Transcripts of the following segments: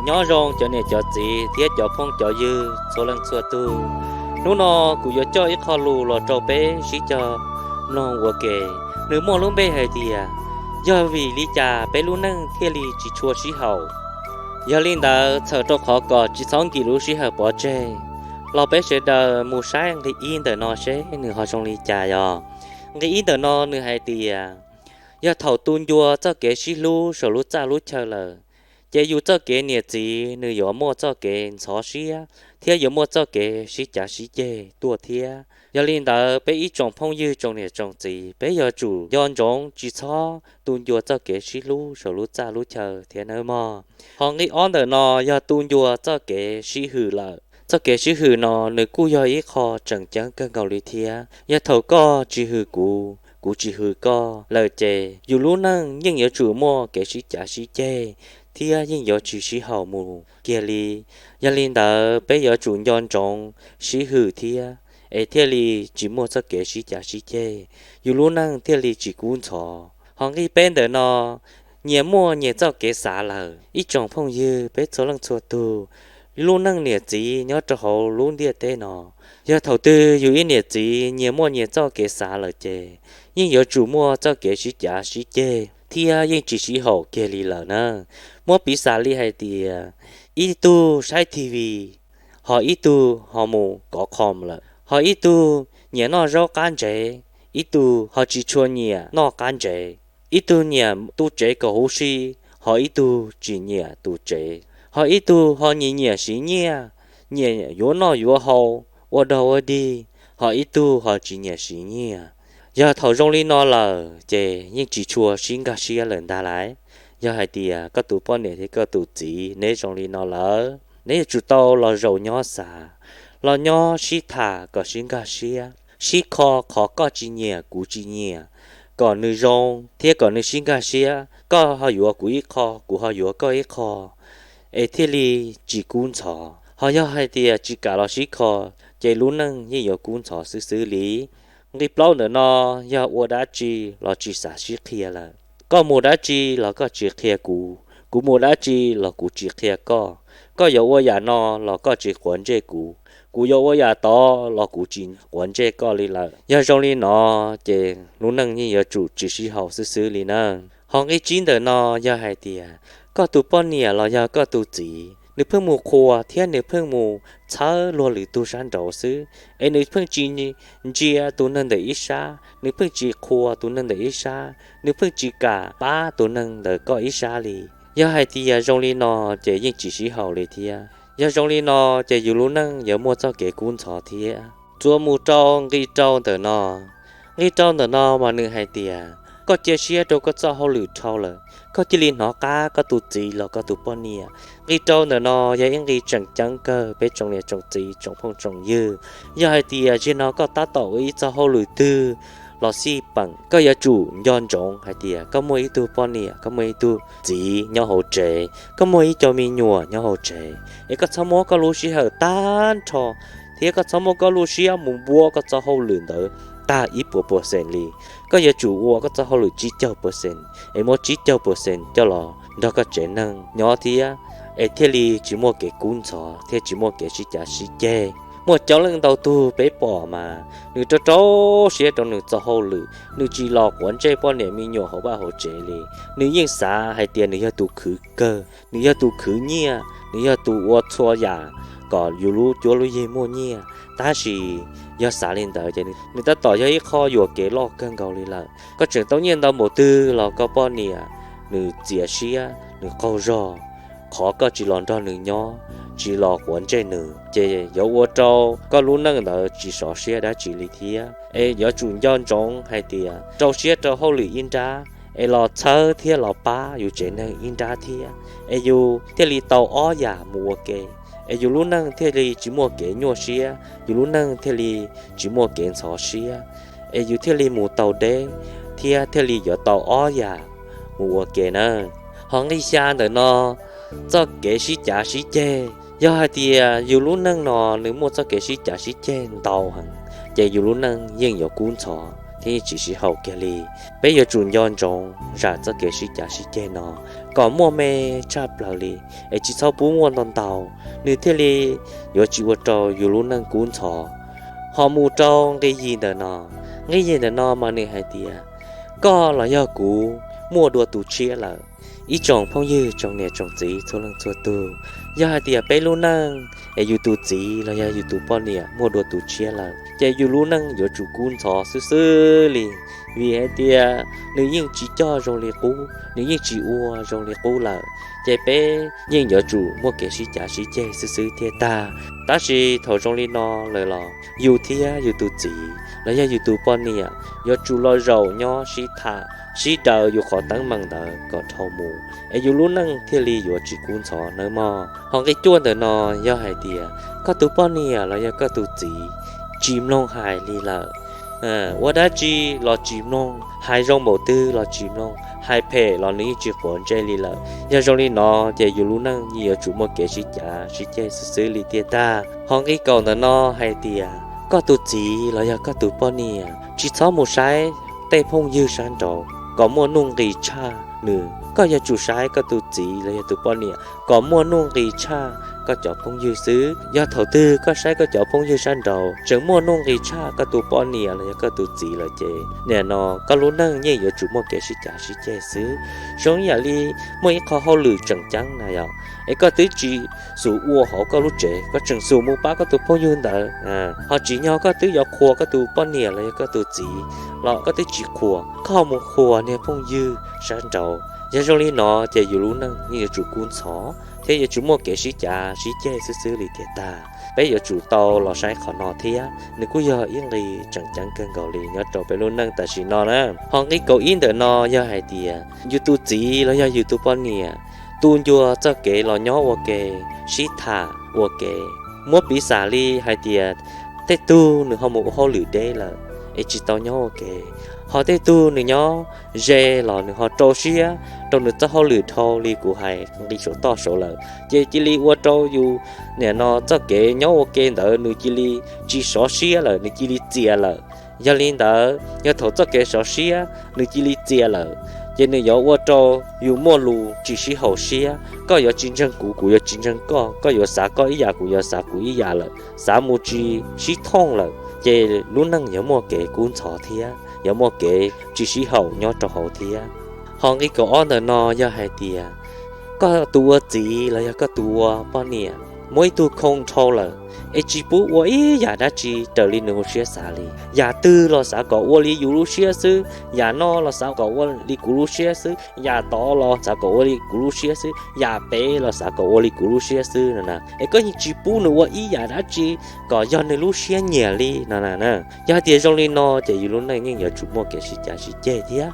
Nyob zoo cov niam cov txiv thiab cov phooj cov ywg txhua leej txhua tug. Hnub no kuv yuav coj ib qho lus los rau peb sib cog mloog ua ke. Nws muaj lub npe hais tias, yog vim li cas peb lub neej thiaj li tsis tshua sib haum. Yog li ntawd txhawm rau qhov kom tsis txhob nkim lub sij hawm pov tseg, los peb sawv daws mus saib nqe ib ntawm no seb nws ho zoo li cas os. Nqe ib ntawm no nws hais tias, yog thaum tu ncua txoj kev sib hlub saum lub txaj lub chaw lawm, ces yus txoj kev niam txiv nws yuav muaj txoj kev ntxhov siab thiab yuav muaj txoj kev sib cav sib ceg tuaj thiab. Yog li ntawd peb ib tsoom phooj ywg tsoom niam tsoom txiv, peb yuav tsum nco ntsoov tsis txhob tu ncua txoj kev sib hlub saum lub txaj lub chaw thiab nawb mog. Ho nqe ob ntawm no yog tu ncua txoj kev sib hwm lawm. Txoj kev sib hwm no nws kuj yog ib qho tseem ceeb kawg nkaus li thiab. Yog thaum koj tsis hwm kuv, kuv tsis hwm koj lawm ces yus lub neej yeej yuav tsum muaj kev sib cav sib ceg thiab yeej yuav tsis sib haum mus kiag li. Yog li ntawd peb yuav tsum nco ntsoov sib hwm thiab, es thiaj li tsis muaj txoj kev sib cav sib ceg, yus lub neej thiaj li tsis kub ntxhov. Ho nqe peb ntawm no, nyias muaj nyias txoj kev xav lawm. Ib tsoom phooj ywg peb txhua leej txhua tug, lub neej niam txiv nyob rau hauv lub ntiaj teb no, yog thaum twg yus ib niam txiv nyias muaj nyias txoj kev xav lawm ces yeej yuav tsum muaj txoj kev sib cav sib ceg thiab yeej tsis sib haum kiag li lawm na. Muab piv xam li hais tias, ib tug saib T V, ho ib tug ho mus kov qhom lawm, ho ib tug nyiam noj zaub qab ntsev, ib tug ho tsis tshua nyiam noj qab ntsev, ib tug nyiam tu tsev kom huv si, ho ib tug tsis nyiam tu tsev, ho ib tug ho nyiam nyiam siv nyiaj, nyiam yuav noj yuav haus, ua dog ua dig, ho ib tug ho tsis nyiam siv nyiaj. Yog thaum zoo li no lawm ces yeej tsis tshua sib nkag siab lawm ntag lauj. Yog hais tias koj tus poj niam thiab koj tus txiv neb zoo li no lawm, neb yuav tsum tau los zaum nyob xav, los nyob sib tham kom sib nkag siab, sib kho qhov koj tsis nyiam kuv tsis nyiam, kom nws zoo thiab kom nws sib nkag siab, koj ho yuav kuv ib qho, kuv ho yuav koj ib qho, es thiaj li tsis kub ntxhov. Ho yog hais tias tsis kam los sib kho, ces lub neej yeej yuav kub ntxhov xwb xwb li. Nqe plaub ntawm no yog ua dab tsi los tsis xav sib qhia lawm. Koj mus dab tsi los koj tsis qhia kuv, kuv mus dab tsi los kuv tsis qhia koj. Koj yuav ua yam no los koj tsis quav ntsej kuv, kuv yuav ua yam tod los kuv tsis quav ntsej koj li lawm. Yog zoo li no ces lub neej yeej yuav tsum tsis sib haum xwb xwb li na. Ho nqe tsib ntawm no yog hais tias koj tus poj niam los yog koj tus txiv, nws pheej mus qhuas thiab nws pheej mus txhawb luag lwm tus sab nraud xwb, es nws pheej tsis ntsia tus neeg ntawm ib sab, nws pheej tsis qhuas tus neeg ntawm ib sab, nws pheej tsis kam pab tus neeg ntawm koj ib sab li. Yog hais tias zoo li no ces yeej tsis sib haum li thiab. Yog zoo li no ces yus lub neej yuav muaj txoj kev kub ntxhov thiab. Txuas mus rau nqe rau ntawm no. Nqe rau ntawm no mas nws hais tias koj cia siab rau koj txoj hauj lwm dhau lawm, koj cia li hnov qab koj tus txiv los koj tus poj niam. Nqe rau ntawm no yog ib nqe tseem ceeb kawg peb tsoom niam tsoom txiv tsoom phooj tsoom ywg. Yog hais tias zaum no koj tab tom ua ib txoj hauj lwm twg los xij peem, koj yuav tsum nco ntsoov hais tias koj muaj ib tug poj niam, koj muaj ib tug txiv nyob hauv tsev, koj muaj ib co me nyuam nyob hauv tsev, es koj txhob muab koj lub sij hawm tag nrho thiab koj txhob muab koj lub siab mus npuab koj txoj hauj lwm ntawd tag ib puas percent li. Koj yuav tsum ua koj txoj hauj lwm tsib caug percent, es muab tsib caug percent coj los nrog koj tsev neeg nyob thiab, es thiaj li tsis muaj kev kub ntxhov thiab tsis muaj kev sib cav sib ceg. Muaj coob leej ntau tug peb pom mas nws rau rau siab rau nws txoj hauj lwm, nws tsis los quav ntsej poj niam me nyuam hauv vaj hauv tsev li. Nws yeej xav hais tias nws yog tus khwv kawg, nws yog tus khwv nyiaj, nws yog tus ua txhua yam kom yus lub cuab lub yig muaj nyiaj. Tab sis yog xav li ntawd ces nws tab tom yog ib qho yuam kev loj kawg nkaus li lawm. Koj tseem tau nyiaj ntau npaum twg los koj poj niam nws txias siab, nws qaug zog, qhov koj tsis los nrog nws nyob, tsis los quav ntsej nws, ces yuav ua rau koj lub neej ntawd tsis sov siab dab tsi li thiab. Es yuav tsum nco ntsoov hais tias rau siab rau hauj lwm ib nrab, es los txhawb thiab los pab yus tsev neeg ib nrab thiab, es yus thiaj li tau ob yam mus ua ke, es yus lub neej thiaj li tsis muaj kev nyuaj siab, yus lub neej thiaj li tsis muaj kev ntxhov siab, es yus thiaj li mus tau deb thiab thiaj li yuav tau ob yam mus ua ke na. Ho nqi xya ntawm no, txoj kev sib cav sib ceg. Yog hais tias yus lub neej no nws muaj txoj kev sib cav sib ceg ntau heev, ces yus lub neej yeej yuav kub ntxhov. thiab yeej tsis sib haum kiag li. Peb yuav tsum nco ntsoov zam txoj kev sib cav sib ceg no kom muaj me tshaj plaws li, es tsis txhob pub muaj ntau ntau, nws thiaj li yuav tsis ua rau yus lub neej kub ntxhov. Ho mus rau nqe yim ntawm no, nqe yim ntawm no mas nws hais tias, koj los yog kuv muaj dua tus tshiab lawm. Ib tsoom phooj ywg tsoom niam tsoom txiv txhua leej txhua tus, yog hais tias peb lub neej es yus tus txiv los yog yus tus poj niam muaj dua tus tshiab lawm ces yus lub neej yuav tsum kub ntxhov xwb xwb li, vim hais tias nws yeej tsis coj zoo li qub, nws yeej tsis ua zoo li qub lawm, ces peb yeej yuav tsum muaj kev sib cav sib ceg xwb xwb thiaj tag. Tab sis thaum zoo li no lawm los yus thiab yus tus txiv los yog yus tus poj niam yuav tsum los zaum nyob sib tham sib daws yus qhov teeb meem ntawd kom dhau mus, es yus lub neej thiaj li yuav tsis kub ntxhov nawb mog. Ho nqe cuaj ntawm no, yog hais tias koj tus poj niam los yog koj tus txiv tsis mloog hais li lawm, ua dab tsi los tsis mloog, hais zoo npaum twg los tsis mloog, hais phem los nws yeej tsis quav ntsej li lawm, yog zoo li no ces yus lub neej yeej yuav tsum muaj kev sib cav sib ceg xwb xwb li thiaj tag. Ho nqe kaum ntawm no hais tias koj tus txiv los yog koj tus poj niam tsis txhob mus saib tej phooj ywg sab nraud kom muaj nuj nqis tshaj nws, koj yuav tsum saib koj tus txiv los yog tus poj niam kom muaj nuj nqis tshaj koj cov phooj ywg xwb. Yog thaum twg koj saib koj cov phooj ywg sab nraud tseem muaj nuj nqis tshaj koj tus poj niam los yog koj tus txiv lawm ces nim no koj lub neej yeej yuav tsum muaj kev sib cav sib ceg xwb. Zoo ib yam li muaj ib qho hauj lwm tseem ceeb na yog, es koj twb tsis xus ua hauv koj lub tsev, koj tseem xus mus pab koj tus phooj ywg ntawd, ho tsim nyog koj twb yuav qhuas koj tus poj niam los yog koj tus txiv los koj twb tsis qhuas, koj ho mus qhuas niag phooj ywg sab nraud. Yog zoo li no ces yus lub neej yeej yuav tsum kub ntxhov thiab yuav tsum muaj kev sib cav sib ceg xwb xwb li thiaj tag. Peb yuav tsum tau los saib qhov no thiab, nws kuj yog ib nqi tseem ceeb kawg nkaus li nyob rau peb lub neej tam sim no na. Ho nqi kaum ib ntawm no yog hais tias yus tus txiv los yog yus tus poj niam tu ncua txoj kev los nyob ua ke, sib tham ua ke. Muab piv xam li hais tias tej tug nws ho mus ua hauj lwm deb lawm es tsis tau nyob ua ke, ho tej tug nws nyob ze los nws ho rau siab rau nws txoj hauj lwm dhau li kuv hais nqi saum toj saud lawm, ces cia li ua rau yus nim no txoj kev nyob ua ke ntawd nws cia li tsis sov siab lawm, nws cia li txias lawm. Yog li ntawd yog thaum txoj kev sov siab nws cia li txias lawm, ces nws yuav ua rau yus muaj lus tsis sib haum siab, koj yuav tsis ntseeg kuv, kuv yuav tsis ntseeg koj, koj yuav xav koj ib yam, kuv yuav xav kuv ib yam lawm, xav mus tsis sib thooj lawm, ces lub neej yuav muaj kev kub ntxhov thiab yuav muaj kev tsis sib haum nyob rau hauv thiab. Ho nqi kaum ob ntawm no yog hais tias koj tus ua txiv los yog koj tus ua poj niam muab ib tug khoo dhau lawm, es tsis pub ua ib yam dab tsi raws li nws lub siab xav li. Yam twg los xav kom ua li yus lub siab xwb, yam no los xav kom ua li kuv lub siab xwb, yam tod los xav kom ua li kuv lub siab xwb, yam pem los xav kom ua li kuv lub siab xwb no na, es koj yeej tsis pub nws ua ib yam dab tsi kom yog nws lub siab nyiam li no na. Yog hais tias zoo li no ces yus lub neej yeej yuav tsum muaj kev sib cav sib ceg thiab.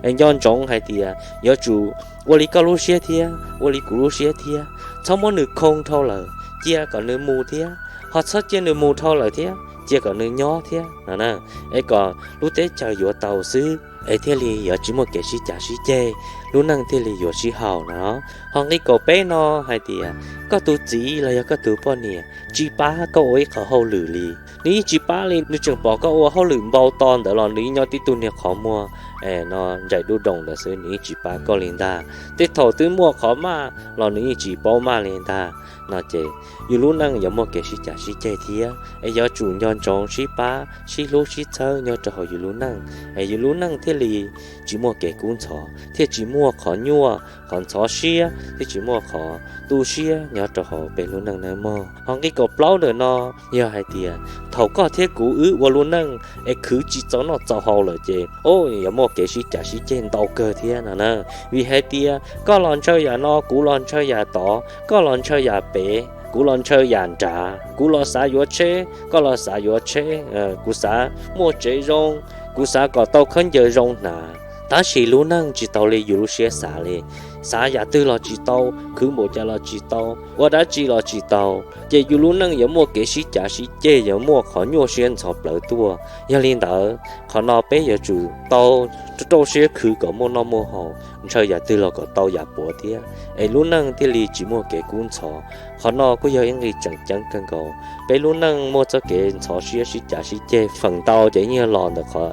Nco ntsoov hais tias yuav tsum ua li koj lub siab thiab ua li kuv lub siab thiab, txhob muab nws khoo dhau lawm, cia kom nws mus thiab, ho txhob cia nws mus dhau lawm thiab, cia kom nws nyob thiab no, es kom lub teb chaws yuav tau xwb es thiaj li yuav tsis muaj kev sib cav sib ceg, lub neej thiaj li yuav sib haum no. Ho nqi kaum peb no hais tias koj tus txiv los yog koj tus poj niam tsis pab koj ua ib qho hauj lwm li. Nws yeej tsis pab li, nws tseem pom koj ua hauj lwm npau taws ntawd los nws yeej nyob tib tug niag qhov muag no ncaim dub doos ntawd xwb, nws yeej tsis pab koj li ntag. Tej thaum twb muaj qhov maj los nws yeej tsis paub maj li ntag. No ces yus lub neej yuav muaj kev sib cav sib ceg thiab, es yuav tsum nco ntsoov sib pab sib hlub sib txhawb nyob rau hauv yus lub neej, es yus lub neej thiaj li tsis muaj kev kub ntxhov, thiaj tsis muaj qhov nyuaj qhov ntxhov siab, thiaj tsis muaj qhov tu siab nyob rau hauv peb lub neej nawb mog. Ho nqi kaum plaub ntawm no yog hais tias thaum koj thiab kuv wb ua lub neej es khwv tsis txaus noj txaus haus lawm ces yuav muaj kev sib cav sib ceg ntau kawg thiab no na. Vim hais tias koj los ntshaw yam no, kuv los ntshaw yam tod, koj los ntshaw yam pem, kuv los ntshaw yam nrad, kuv los xav yuav tsheb, koj los xav yuav tsheb, kuv xav muaj tsev zoo, kuv xav kom tau khaub ncaws zoo hnav, tab sis lub neej tsis tau li yus lub siab xav li. Xav yam twg los tsis tau, khwv npaum cas los tsis tau, ua dab tsi los tsis tau, ces yus lub neej yuav muaj kev sib cav sib ceg, yuav muaj qhov nyuaj siab ntxhov plawv tuaj. Yog li ntawd qhov no peb yuav tsum tau rau siab khwv kom muaj noj muaj haus, ntshaw yam twg los kom tau yam puav thiab, es lub neej thiaj li tsis muaj kev kub ntxhov. Qhov no kuj yog ib nqi tseem ceeb kawg nkaus. Peb lub neej muaj txoj kev ntxhov siab sib cav sib ceg feem ntau ces yeej yog los ntawm qhov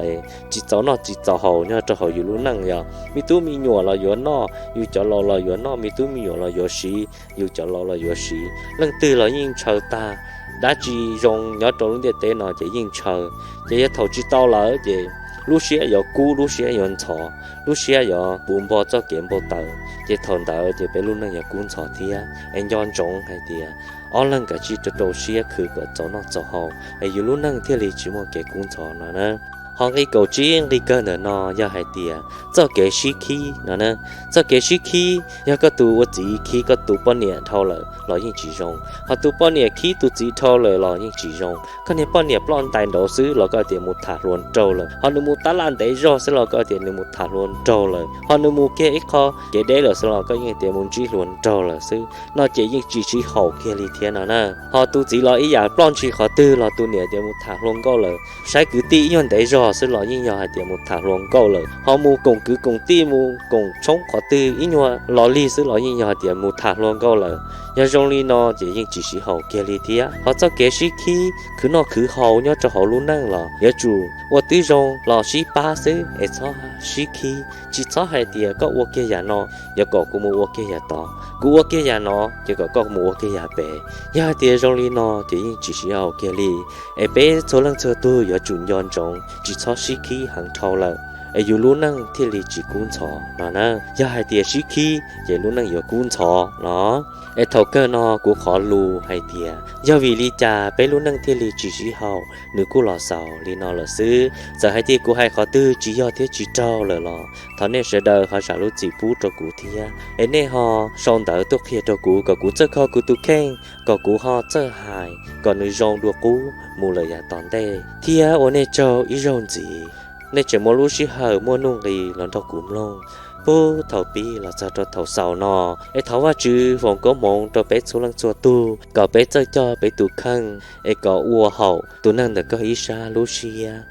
tsis txaus noj tsis txaus haus nyob rau hauv yus lub neej. Yog me tub me nyuam los yuav noj, yus cov laus los yuav noj, me tub me nyuam los yuav siv, yus cov laus los yuav siv, leej twg los yeej ntshaw tag. Dab tsi zoo nyob rau lub ntiaj teb no ces yeej ntshaw. Ces yog thaum tsis tau lawm ces lub siab yuav kub, lub siab yuav ntxhov, lub siab yuav puv npo txoj kev npau taws, ces thaum ntawd ces peb lub neej yuav kub ntxhov thiab. Es nco ntsoov hais tias ob leeg kav tsij rau rau siab khwv kom txaus noj txaus haus es yus lub neej thiaj li tsis muaj kev kub ntxhov no na. Ho nqi kaum tsib, nqi kawg ntawm no yog hais tias txoj kev sib khib no na. Txoj kev sib khib, yog koj tus ua txiv khib koj tus poj niam dhau lawm los yeej tsis zoo, ho tus poj niam khib tus txiv dhau lawm los yeej tsis zoo. Koj niag poj niam ploj ntais nraud xwb los koj tias mus tham hluas nraug lawm, ho nws mus tab laj ntev zog xwb los koj tias nws mus tham hluas nraug lawm, ho nws mus kiag ib qho kev deb lawm xwb los koj yeej tias mus ntsib hluas nraug lawm xwb no ces yeej tsis sib haum kiag li thiab no na. Ho tus txiv los ib yam, ploj ntshis qhov twg los tus niam tias mus tham hluas nkauj lawm, saib kwv tij ib nyuag ntev zog xwb los yeej yog hais tias mus tham hluas nkauj lawm, ho mus koom kwv koom tij mus koom tshoob qhov twg ib nyuag los lig xwb los yeej yog hais tias mus tham hluas nkauj lawm. Yog zoo li no ces yeej tsis sib haum kiag li thiab. Ho txoj kev sib khib khwv noj khwv haus nyob rau hauv lub neej los yuav tsum ua tib zoo los sib pab xwb es txhob sib khib. Tsis txhob hais tias koj ua kiag yam no, yuav kom kuv mus ua kiag yam tod, kuv ua kiag yam no ces kom koj mus ua kiag yam pem. Yog hais tias zoo li no ces yeej tsis sib haum kiag li. Es peb txhua leej txhua tug yuav tsum nco ntsoov tsis txhob sib khib heev dhau lawm es yus lub neej thiaj li tsis kub ntxhov no na. Yog hais tias sib khib ces lub neej yuav kub ntxhov no. Es thaum kawg no kuv qhov lus hais tias yog vim li cas peb lub neej thiaj li tsis sib haum, nws kuj los xaus li no lawm xwb. Txawm hais tias kuv hais qhov twg tsis yog thiab tsis raug lawm los thov nej sawv daws ho zam lub txim pub rau kuv thiab es nej ho sau ntawv tuaj qhia rau kuv kom kuv txawj kho kuv tus kheej, kom kuv ho txawj hais kom nws zoo dua qub mus lawm yav tom ntej thiab ua nej tsaug ib zaug ntxiv. Nej tseem muaj lub sij hawm muaj nuj nqis los nrog kuv mloog puag thaum pib los txog rau thaum xaus no. Es thov Vajtswv foom koob hmoov rau peb txhua leej txhua tug kom peb txawj coj peb tus kheej es kom ua haum tus neeg ntawm koj ib sab lub siab,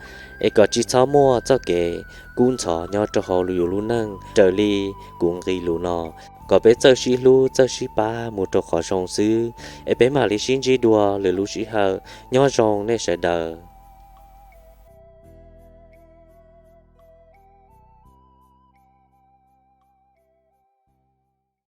es kom tsis txhob muaj txoj kev kub ntxhov nyob rau hauv yus lub neej raws li kuv nqi lus no. Kom peb txawj sib hlub txawj sib pab mus rau qhov zoo xwb, es peb mam li sib ntsib dua lwm lub sij hawm. Nyob zoo nej sawv daws.